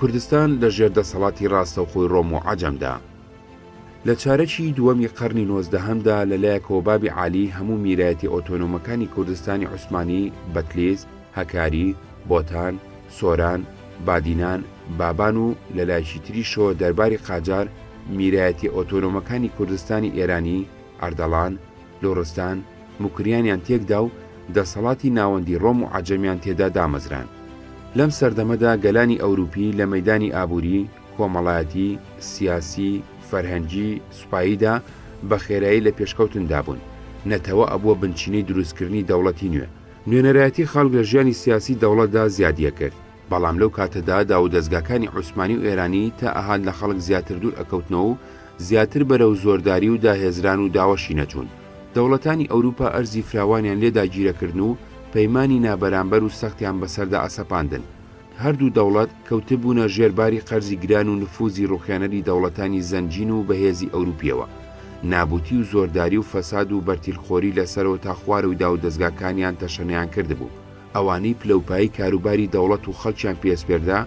کوردستان لە ژێر دەسەڵاتی ڕاستەوخۆی ڕۆم و عەجەمدا. لە چارەکی دووەمی قەڕنی نۆزدەهەمدا لە لایەکەوە بابی عالی هەموو میرایەتیە ئۆتۆنۆمەکانی کوردستانی عوسمانی، بەتلیس، هەکاری، بۆتان، سۆران، بادینان، بابان و لە لایەکی تریشەوە دەرباری قاجار میرایەتیە ئۆتۆنۆمەکانی کوردستانی ئێرانی، ئەردەڵان، لوڕستان، موکریانیان تێکدا و دەسەڵاتی ناوەندی ڕۆم و عەجەمیان تێدا دامەزراند. لەم سەردەمەدا گەلانی ئەوروپی لە مەیدانی ئابووری، کۆمەڵایەتی، سیاسی، فەرهەنگی، سوپاییدا بە خێرایی لە پێشکەوتندا بوون. نەتەوە ئەبووە بنچینەی دروستکردنی دەوڵەتی نوێ. نوێنەرایەتی خەڵک لە ژیانی سیاسی دەوڵەتدا زیادیەکرد. بەڵام لەو کاتەدا داوودەزگاکانی عوسمانی و ئێرانی تا ئەهات لە خەڵک زیاتر دوور ئەکەوتنەوە و زیاتر بەرەو زۆرداری و داهێزران و داوەشی نەچوون. دەوڵەتانی ئەوروپا ئەرزی فراوانیان لێ داگیرەکردن و پەیمانی نابەرامبەر و سەختیان بەسەردا ئەسەپاندن. هەردوو دەوڵەت کەوتبوونە ژێر باری قەرزی گران و نفوزی ڕوخێنەری دەوڵەتانی زەنگین و بەهێزی ئەوروپیەوە. نابوتی و زۆرداری و فەساد و بەرتیلخۆری لە سەرەوە تا خوارەوەی داوودەزگاکانیان تەشەنەیان کردبوو. ئەوانەی پلەوپایەی کاروباری دەوڵەت و خەڵکیان پێسپێردا،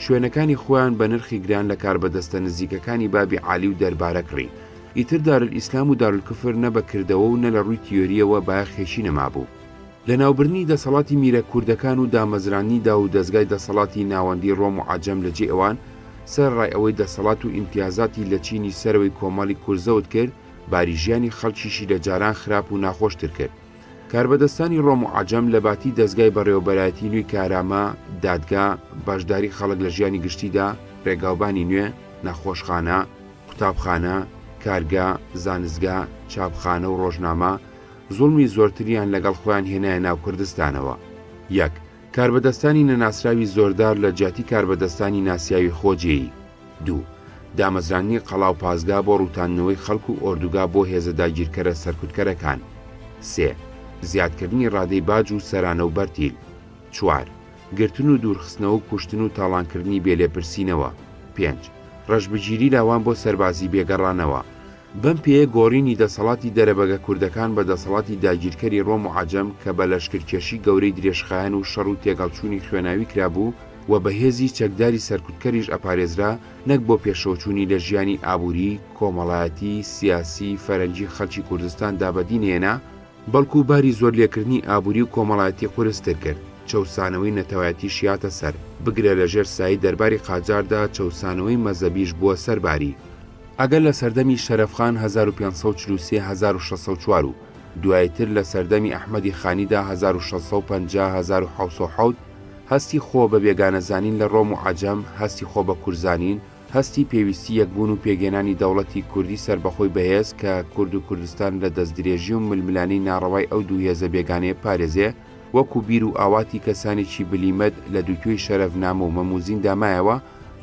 شوێنەکانی خۆیان بە نرخی گران لە کاربەدەستە نزیکەکانی بابی عالی و دەربارە کڕی. ئیتر دارالئیسلام و دارالکفر نە بە کردەوە و نە لە ڕووی تیۆرییەوە بایەخێکی نەمابوو. لەناوبردنی دەسەڵاتی میرە کوردەکان و دامەزراندنی داوودەزگای دەسەڵاتی ناوەندی ڕۆم و عەجەم لە جێی ئەوان، سەرەڕای ئەوەی دەسەڵات و ئیمتیازاتی لە چینی سەرەوەی کۆمەڵی کورد زەوت کرد، باری ژیانی خەڵکیشی لە جاران خراپ و ناخۆشتر کرد. کاربەدەستانی ڕۆم و عەجەم لە باتی دەزگای بەڕێوەبەرایەتی نوێی کارامە، دادگا، بەشداری خەڵک لە ژیانی گشتیدا، ڕێگاوبانی نوێ، نەخۆشخانە، قوتابخانە، کارگە، زانستگا، چاپخانە و ڕۆژنامە، زوڵمی زۆرتریان لەگەڵ خۆیان هێنایە ناو کوردستانەوە. یەک. کاربەدەستانی نەناسراوی زۆردار لە جیاتی کاربەدەستانی ناسیاوی خۆجێیی. دوو. دامەزراندنی قەڵا و پاسگا بۆ ڕووتاندنەوەی خەڵک و ئۆردوگا بۆ هێزە داگیرکەرە سەرکوتکەرەکان. سێ. زیادکردنی ڕادەی باج و سەرانە و بەرتیل. چوار. گرتن و دوورخستنەوە و کوشتن و تاڵانکردنی بێ لێپرسینەوە. پێنج. ڕەشبگیری لاوان بۆ سەربازی بێ گەڕانەوە. بەم پێیە گۆڕینی دەسەڵاتی دەرەبەگە کوردەکان بە دەسەڵاتی داگیرکەری ڕۆم و عەجەم کە بە لەشکرکێشی گەورەی درێژخایەن و شەڕ و تێکهەڵچوونی خوێناوی کرابوو و بە هێزی چەکداری سەرکوتکەریش ئەپارێزرا نەک بۆ پێشەوەچوونی لە ژیانی ئابووری، کۆمەڵایەتی، سیاسی، فەرەنگی خەڵکی کوردستان دا بەدی نەهێنا، بەڵکو باری زۆرلێکردنی ئابووری و کۆمەڵایەتی قورستر کرد، چەوسانەوەی نەتەوایەتیشی هاتە سەر، بگرە لە ژێر سایەی دەرباری قاجاردا چەوسانەوەی مەزەبیش بووە سەرباری. ئەگەر لە سەردەمی شەرەفخان 1543 1604 و دوایتر لە سەردەمی ئەحمەدی خانیدا 1650 1707 هەستی خۆ بە بێگانەزانین لە ڕۆم و عەجەم، هەستی خۆ بە کوردزانین، هەستی پێویستی یەکبوون و پێکهێنانی دەوڵەتی کوردی سەربەخۆی بەهێز کە کورد و کوردستان لە دەستدرێژی و ململانێی ناڕەوای ئەو دوو هێزە بێگانەیە بپارێزێ، وەکوو بیر و ئاواتی کەسانێکی بلیمەت لە دووتوێی شەرەفنامە و مەموزیندا مایەوە،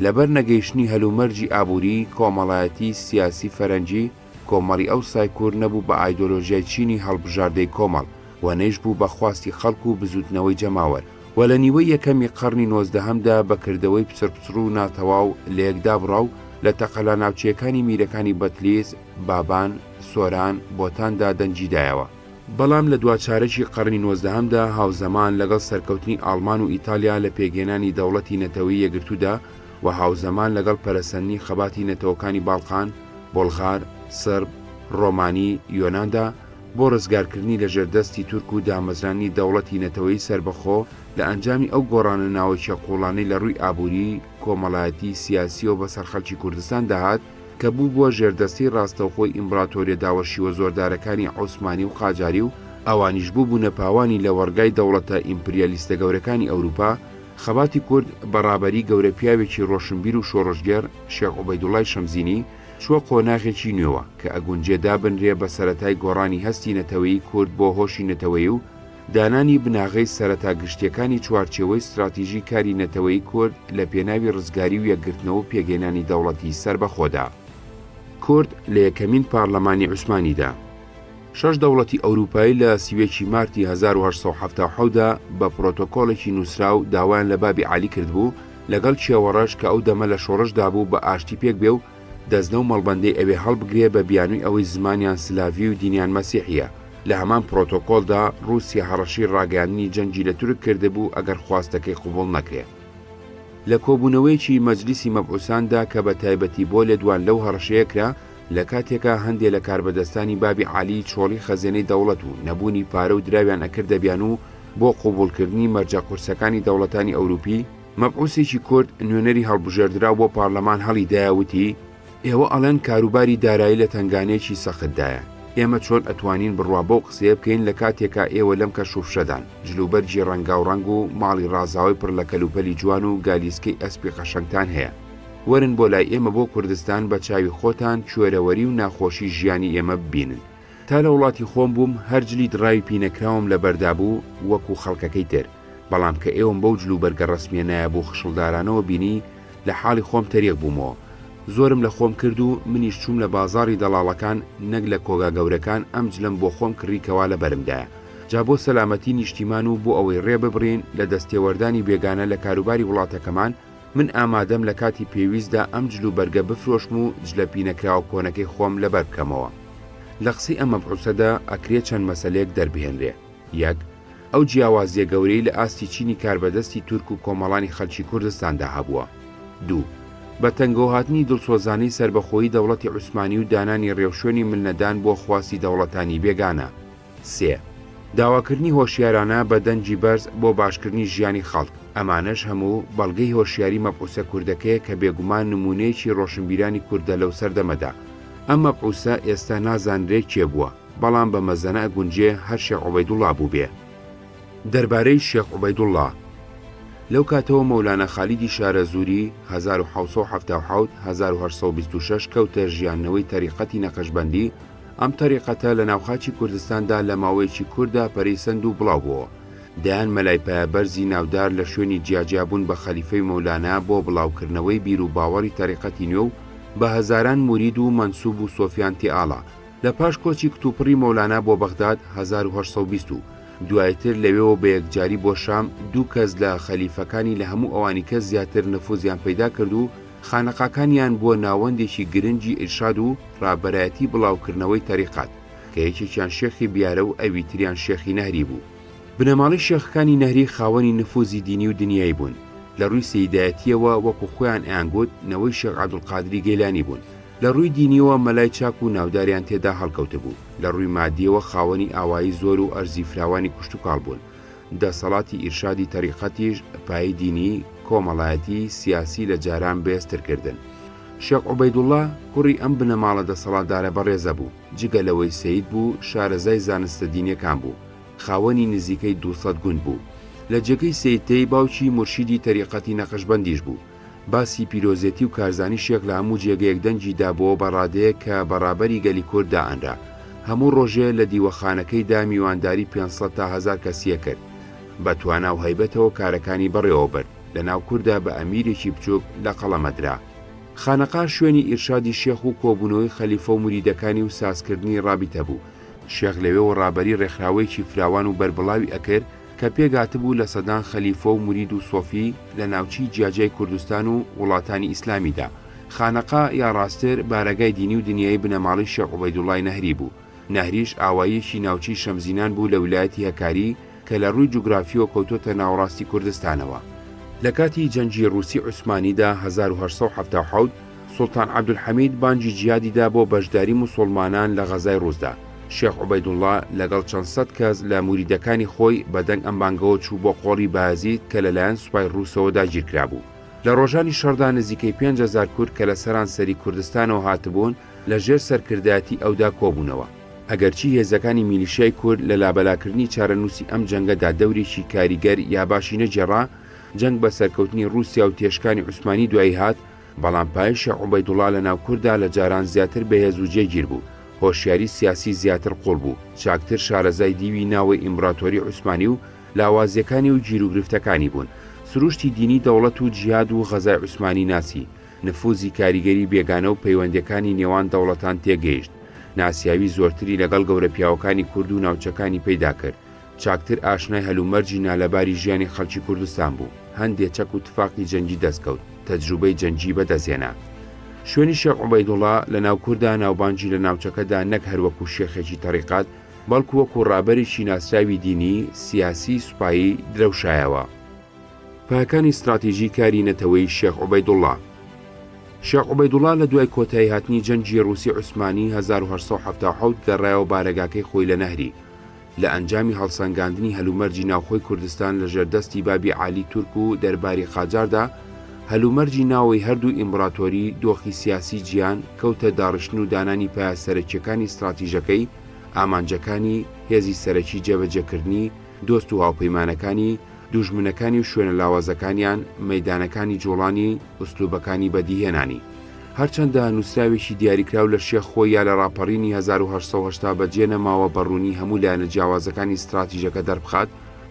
لەبەر نەگەیشتنی هەلومەرجی ئابووری، کۆمەڵایەتی، سیاسی، فەرەنگی، کۆمەڵی ئەوسای کورد نەبوو بە ئایدۆلۆژیای چینی هەڵبژاردەی کۆمەڵ و نەیش بوو بە خواستی خەڵک و بزووتنەوەی جەماوەر و لە نیوەی یەکەمی قەڕنی نۆزدەهەمدا بە کردەوەی پچڕپچڕ و ناتەواو لەیەکدابڕا و لە تەقەلا ناوچەیەکانی میرەکانی بەتلیس، بابان، سۆران، بۆتاندا دەنگی دایەوە. بەڵام لە دوا چارەکی قەڕنی نۆزدەهەمدا هاوزەمان لەگەڵ سەرکەوتنی ئاڵمان و ئیتالیا لە پێکهێنانی دەوڵەتی نەتەوەی یەکگرتوودا و هاوزەمان لەگەڵ پەرەسەندنی خەباتی نەتەوەکانی باڵقان، بۆڵغار، سڕب، ڕۆمانی، یۆناندا بۆ ڕزگارکردنی لە ژێردەستی تورک و دامەزراندنی دەوڵەتی نەتەوەیی سەربەخۆ لە ئەنجامی ئەو گۆڕانە ناوەکیە قووڵانەی لە ڕووی ئابووری، کۆمەڵایەتی، سیاسیەوە بەسەر خەڵکی کوردستاندا هات کە بووبووە ژێردەستەی ڕاستەوخۆی ئیمبراتۆریە داوەشیوە زۆردارەکانی عوسمانی و قاجاری و ئەوانیش بووبوونە پاوانی لەوەڕگای دەوڵەتە ئیمپریالیستە گەورەکانی ئەوروپا، خەباتی کورد بە ڕابەری گەورە پیاوێکی ڕۆشنبیر و شۆڕشگێڕ شێخ عوبەیدوڵای شەمزینی چووە قۆناغێکی نوێوە کە ئەگونجێ دابنرێ بە سەرەتای گۆڕانی هەستی نەتەوەیی کورد بۆ هۆشی نەتەوەیی و دانانی بناغەی سەرەتا گشتیەکانی چوارچێوەی ستراتیژی کاری نەتەوەیی کورد لە پێناوی ڕزگاری و یەکگرتنەوە و پێکهێنانی دەوڵەتی سەربەخۆدا. کورد لە یەکەمین پارلەمانی عوسمانیدا. شەش دەوڵەتی ئەوروپایی لە 31 ی مارتی 1877 دا بە پرۆتۆکۆڵێکی نووسراو داوایان لە بابی عالی کردبوو لەگەڵ کێوەڕەش کە ئەو دەمە لە شۆڕشدا بوو بە ئاشتی پێک بێ و دەست لەو مەڵبەندەی ئەوێ هەڵبگرێ بە بیانووی ئەوەی زمانیان سلاڤی و دینیان مەسیحییە. لە هەمان پرۆتۆکۆڵدا ڕووسیە هەڕەشەی ڕاگەیاندنی جەنگی لە تورک کردبوو ئەگەر خواستەکەی قبوڵ نەکرێ. لە کۆبوونەوەیەکی مەجلیسی مەبعوساندا کە بە تایبەتی بۆ لێدوان لەو هەڕەشەیە کرا، لە کاتێکا هەندێ لە کاربەدەستانی بابی عالی چۆڵی خەزێنەی دەوڵەت و نەبوونی پارە و دراویان ئەکردە بیانوو بۆ قبوڵکردنی مەرجە قورسەکانی دەوڵەتانی ئەوروپی، مەبعوسێکی کورد نوێنەری هەڵبژێردراو بۆ پارلەمان هەڵیدایە وتی، ئێوە ئەڵێن کاروباری دارایی لە تەنگانەیەکی سەختدایە، ئێمە چۆن ئەتوانین بڕوا بەو قسەیە بکەین لە کاتێکا ئێوە لەم کەشوفشەدان، جلوبەرگی ڕەنگاوڕەنگ و ماڵی ڕازاوەی پڕ لە کەلوپەلی جوان و گالیسکەی ئەسپی قەشەنگتان هەیە. وەرن بۆ لای ئێمە بۆ کوردستان بە چاوی خۆتان کوێرەوەری و ناخۆشی ژیانی ئێمە ببینن. تا لە وڵاتی خۆم بووم هەر جلی دڕاوی پینەکراوم لەبەردا بوو وەکو خەڵکەکەی تر، بەڵام کە ئێوەم بەو جلوبەرگە ڕەسمیە نایاب و خشڵدارانەوە بینی لە حاڵی خۆم تەریق بوومەوە. زۆرم لە خۆم کرد و منیش چووم لە بازاڕی دەڵاڵەکان نەک لە کۆگا گەورەکان ئەم جلەم بۆ خۆم کڕی کەوا لەبەرمدایە. جا بۆ سەلامەتی نیشتیمان و بۆ ئەوەی ڕێ ببڕین لە دەستێوەردانی بێگانە لە کاروباری وڵاتەکەمان، من ئامادەم لە کاتی پێویستدا ئەم جل و بەرگە بفرۆشم و جلە پینەکراوە کۆنەکەی خۆم لەبەر بکەمەوە. لە قسەی ئەم مەبعوسەدا ئەکرێ چەند مەسەلەیەک دەربهێنرێ. یەک، ئەو جیاوازیە گەورەی لە ئاستی چینی کاربەدەستی تورک و کۆمەڵانی خەلکی کوردستاندا هەبووە. دوو، بە تەنگەوەهاتنی دڵسۆزانەی سەربەخۆیی دەوڵەتی عوسمانی و دانانی ڕێوشوێنی ملنەدان بۆ خواستی دەوڵەتانی بێگانە. سێ، داواکردنی هۆشیارانە بە دەنگی بەرز بۆ باشکردنی ژیانی خەڵک، ئەمانەش هەموو بەڵگەی هۆشیاری مەبعوسە کوردەکەیە کە بێگومان نموونەیەکی ڕۆشنبیرانی کوردە لەو سەردەمەدا. ئەم مەبعوسە ئێستا نازانرێ کێ بووە، بەڵام بە مەزەنە ئەگونجێ هەر شێخ عوبەیدوڵڵا بووبێ. دەربارەی شێخ عوبەیدوڵڵا، لەو کاتەوە مەولانا خالیدی شارەزووری، 1777، 1826، کەوتە ژیاندنەوەی تەریقەتی نەقشبەندی، ئەم تەریقەتە لە ناو خاکی کوردستاندا لە ماوەیەکی کورتدا پەرەی سەند و بڵاو بۆوە. دەیان مەلای پایەبەرزی ناودار لە شوێنی جیاجیا بوون بە خەلیفەی مەولانا بۆ بڵاوکردنەوەی بیر و باوەڕی تەریقەتی نوێ و بە هەزاران مورید و مەنسوب و سۆفیان تێئاڵا. لە پاش کۆچی کتوپڕی مەولانا بۆ بەغداد 1820 و دوایتر لەوێوە بە یەکجاری بۆ شام دوو کەس لە خەلیفەکانی لە هەموو ئەوانی کەس زیاتر نفوزیان پەیدا کرد و خانەقاکانیان بووە ناوەندێکی گرنگی ئیرشاد و ڕابەرایەتی بڵاوکردنەوەی تەریقەت، کە یەکێکیان شێخی بیارە و ئەوی تریان شێخی نەهری بوو. بنەماڵەی شێخەکانی نەهری خاوەنی نفوزی دینی و دنیایی بوون. لە ڕووی سەیدایەتییەوە وەکو خۆیان ئەیانگوت نەوەی شێخ عەبدولقادری گەیلانی بوون. لە ڕووی دینییەوە مەلای چاک و ناوداریان تێدا هەڵکەوتبوو. لە ڕووی مادییەوە خاوەنی ئاوایی زۆر و ئەرزی فراوانی کوشتوکاڵ بوون. دەسەڵاتی ئیرشادی تەریقەتیش پایەی دینی، کۆمەڵایەتی، سیاسی لە جاران بەهێزتر کردن. شێخ عوبەیدوڵڵا کوڕی ئەم بنەماڵە دەسەڵاتدارە بەڕێزە بوو، جگە لەوەی سەید بوو، شارەزای زانستە دینیەکان بوو، خاوەنی نزیکەی 200 گوند بوو. لە جێگەی سەید تەی باوکی مورشیدی تەریقەتی نەقشبەندیش بوو. باسی پیرۆزێتی و کارزانی شێخ لە هەموو جێگەیەک دەنگی دابۆوە بە ڕادەیەک کە بە ڕابەری گەلی کورد دائەنرا. هەموو ڕۆژێ لە دیوەخانەکەیدا میوانداری 500 تا هەزار کەسییە کرد. بە توانا و هەیبەتەوە کارەکانی بەڕێوە برد. لە ناو کوردا بە ئەمیرێکی بچووک لە قەڵەم ئەدرا. خانەقا شوێنی ئیرشادی شێخ و کۆبوونەوەی خەلیفە و موریدەکانی و سازکردنی ڕابیتە بوو. شێخ لەوێوە ڕابەری ڕێکخراوەیەکی فراوان و بەربڵاوی ئەکرد کە پێکهاتبوو لە سەدان خەلیفە و مورید و سۆفی لە ناوچی جیاجیای کوردستان و وڵاتانی ئیسلامیدا. خانەقا یا ڕاستتر بارەگای دینی و دنیایی بنەماڵەی شێخ عوبەیدوڵڵای نەهری بوو. نەهریش ئاواییەکی ناوچەی شەمزینان بوو لە ولایەتی هەکاری کە لە ڕووی جوگرافییەوە کەوتۆتە ناوەڕاستی کوردستانەوە. لە کاتی جەنگی ڕووسی عوسمانیدا 1877 سوڵتان عەبدولحەمید بانگی جیهادی دا بۆ بەشداری موسوڵمانان لە غەزای ڕووسدا. شێخ عوبەیدوڵڵا لەگەڵ چەند سەد کەس لە موریدەکانی خۆی بە دەنگ ئەم بانگەوە چوو بۆ قۆڵی بایەزید کە لەلایەن سوپای ڕووسەوە داگیرکرابوو. لە ڕۆژانی شەڕدا نزیکەی 5000 کورد کە لە سەرانسەری کوردستانەوە هاتبوون لە ژێر سەرکردایەتی ئەودا کۆبوونەوە. ئەگەرچی هێزەکانی میلیشیای کورد لە لابەلاکردنی چارەنووسی ئەم جەنگەدا دەورێکی کاریگەر یا باشی نەگێڕا، جەنگ بە سەرکەوتنی ڕووسیا و تێشکانی عوسمانی دوایی هات، بەڵام پایەی شێخ عوبەیدوڵا لە ناو کورددا لە جاران زیاتر بەهێز و جێگیر بوو، هۆشیاری سیاسی زیاتر قووڵ بوو، چاکتر شارەزای دیوی ناوەی ئیمبراتۆری عوسمانی و لاوازیەکانی و گیروگرفتەکانی بوون، سروشتی دینی دەوڵەت و جیهاد و غەزای عوسمانی ناسی، نفوزی کاریگەری بێگانە و پەیوەندیەکانی نێوان دەوڵەتان تێگەیشت، ناسیاوی زۆرتری لەگەڵ گەورە پیاوەکانی کورد و ناوچەکانی پەیدا کرد، چاکتر ئاشنای هەلومەرجی نالەباری ژیانی خەڵکی کوردستان بوو، هەندێ چەک و تفاقی جەنگی دەست کەوت، تەجروبەی جەنگی بەدەست هێنا. شوێنی شێخ عوبەیدوڵا لە ناو کوردا ناوبانگی لە ناوچەکەدا نەک هەر وەکوو شێخێکی تەریقەت، بەڵکوو وەکوو ڕابەرێکی ناسراوی دینی، سیاسی، سوپایی درەوشایەوە. پایەکانی ستراتیژی کاری نەتەوەیی شێخ عوبەیدوڵڵا. شێخ عوبەیدوڵڵا لە دوای کۆتایی هاتنی جەنگی ڕووسی عوسمانی 1877 گەڕایەوە بارەگاکەی خۆی لە نەهری. لە ئەنجامی هەڵسەنگاندنی هەلومەرجی ناوخۆی کوردستان لە ژێر دەستی بابی عالی تورک و دەرباری قاجاردا، هەلومەرجی ناوەوەی هەردوو ئیمبڕاتۆری، دۆخی سیاسی جیهان، کەوتە داڕشتن و دانانی پایە سەرەکییەکانی ستڕاتیژەکەی، ئامانجەکانی، هێزی سەرەکی جێبەجێکردنی، دۆست و هاوپەیمانەکانی، دوژمنەکانی و شوێنە لاوازەکانیان، مەیدانەکانی جوڵانی، ئوسلوبەکانی بەدیهێنانی. هەرچەندە نووسراوێکی دیاریکراو لە شێخ خۆی یا لە ڕاپەڕینی 1880 بەجێ نەماوە بە ڕوونی هەموو لایەنە جیاوازەکانی ستراتیژەکە دەربخات،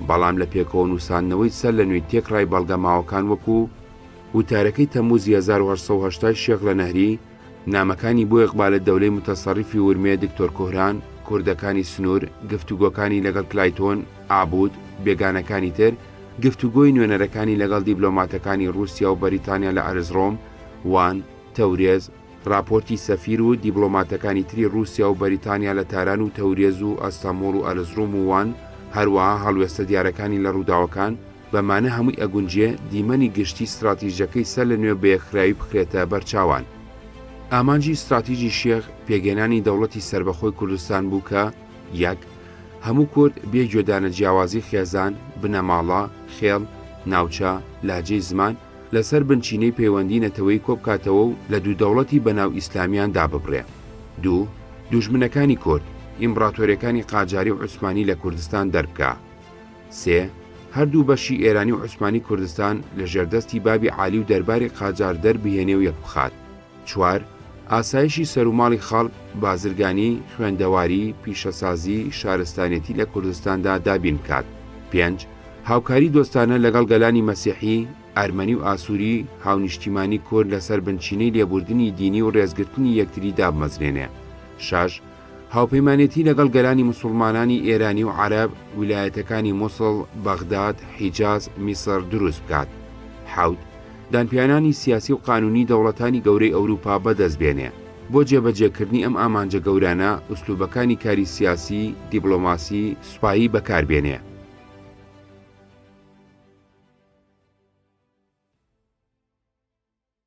بەڵام لە پێکەوە نووساندنەوەی سەر لە نوێی تێکڕای بەڵگە ماوەکان وەکوو، وتارەکەی تەممووزی 1880 ی شێخ لە نەهری، نامەکانی بۆ ئیقبالەدەولەی موتەسەڕیفی ورمێ دکتۆر کوهران، کوردەکانی سنوور، گفتوگۆکانی لەگەڵ کلایتۆن، عابود، بێگانەکانی تر، گفتوگۆی نوێنەرەکانی لەگەڵ دیبلۆماتەکانی ڕووسیا و بەریتانیا لە ئەرزڕۆم، وان، تەورێز، ڕاپۆرتی سەفیر و دیبڵۆماتەکانی تری ڕووسیا و بەریتانیا لە تاران و تەورێز و ئەستەموڵ و ئەرزڕوم و وان، هەروەها هەڵوێستە دیارەکانی لە ڕووداوەکان، بەمانە هەمووی ئەگونجێ دیمەنی گشتی ستراتیژەکەی سەر لە نوێ بەیەکخراوی بخرێتە بەرچاوان. ئامانجی ستراتیژی شێخ پێکهێنانی دەوڵەتی سەربەخۆی کوردستان بوو کە، یەک. هەموو کورد بێ گوێدانە جیاوازی خێزان، بنەماڵە، خێڵ، ناوچە، لەهجەی زمان، لەسەر بنچینەی پەیوەندی نەتەوەیی کۆبکاتەوە و لە دوو دەوڵەتی بەناو ئیسلامیان داببڕێ. دوو. دوژمنەکانی کورد، ئیمبڕاتۆریەکانی قاجاری و عوسمانی لە کوردستان دەربکا. سێ. هەردوو بەشی ئێرانی و عوسمانی کوردستان لە ژێردەستی بابی عالی و دەرباری قاجار دەربهێنێ و یەکبخات. چوار. ئاسایشی سەروماڵی خەڵک، بازرگانی، خوێندەواری، پیشەسازی، شارستانیەتی لە کوردستاندا دابین بکات. پێنج. هاوکاری دۆستانە لەگەڵ گەلانی مەسیحی، ئەرمەنی و ئاسووری، هاونیشتیمانی کورد لەسەر بنچینەی لێبوردنی دینی و ڕێزگرتنی یەکتری دابمەزرێنێ. شەش. هاوپەیمانێتی لەگەڵ گەلانی موسوڵمانانی ئێرانی و عەرەب، ویلایەتەکانی موسڵ، بەغداد، حیجاز، میسڕ دروست بکات. حەوت. دانپیانانی سیاسی و قانونی دەوڵەتانی گەورەی ئەوروپا بەدەست بێنێ. بۆ جێبەجێکردنی ئەم ئامانجە گەورانە، ئوسلوبەکانی کاری سیاسی، دیبڵۆماسی، سوپایی بەکار بێنێ.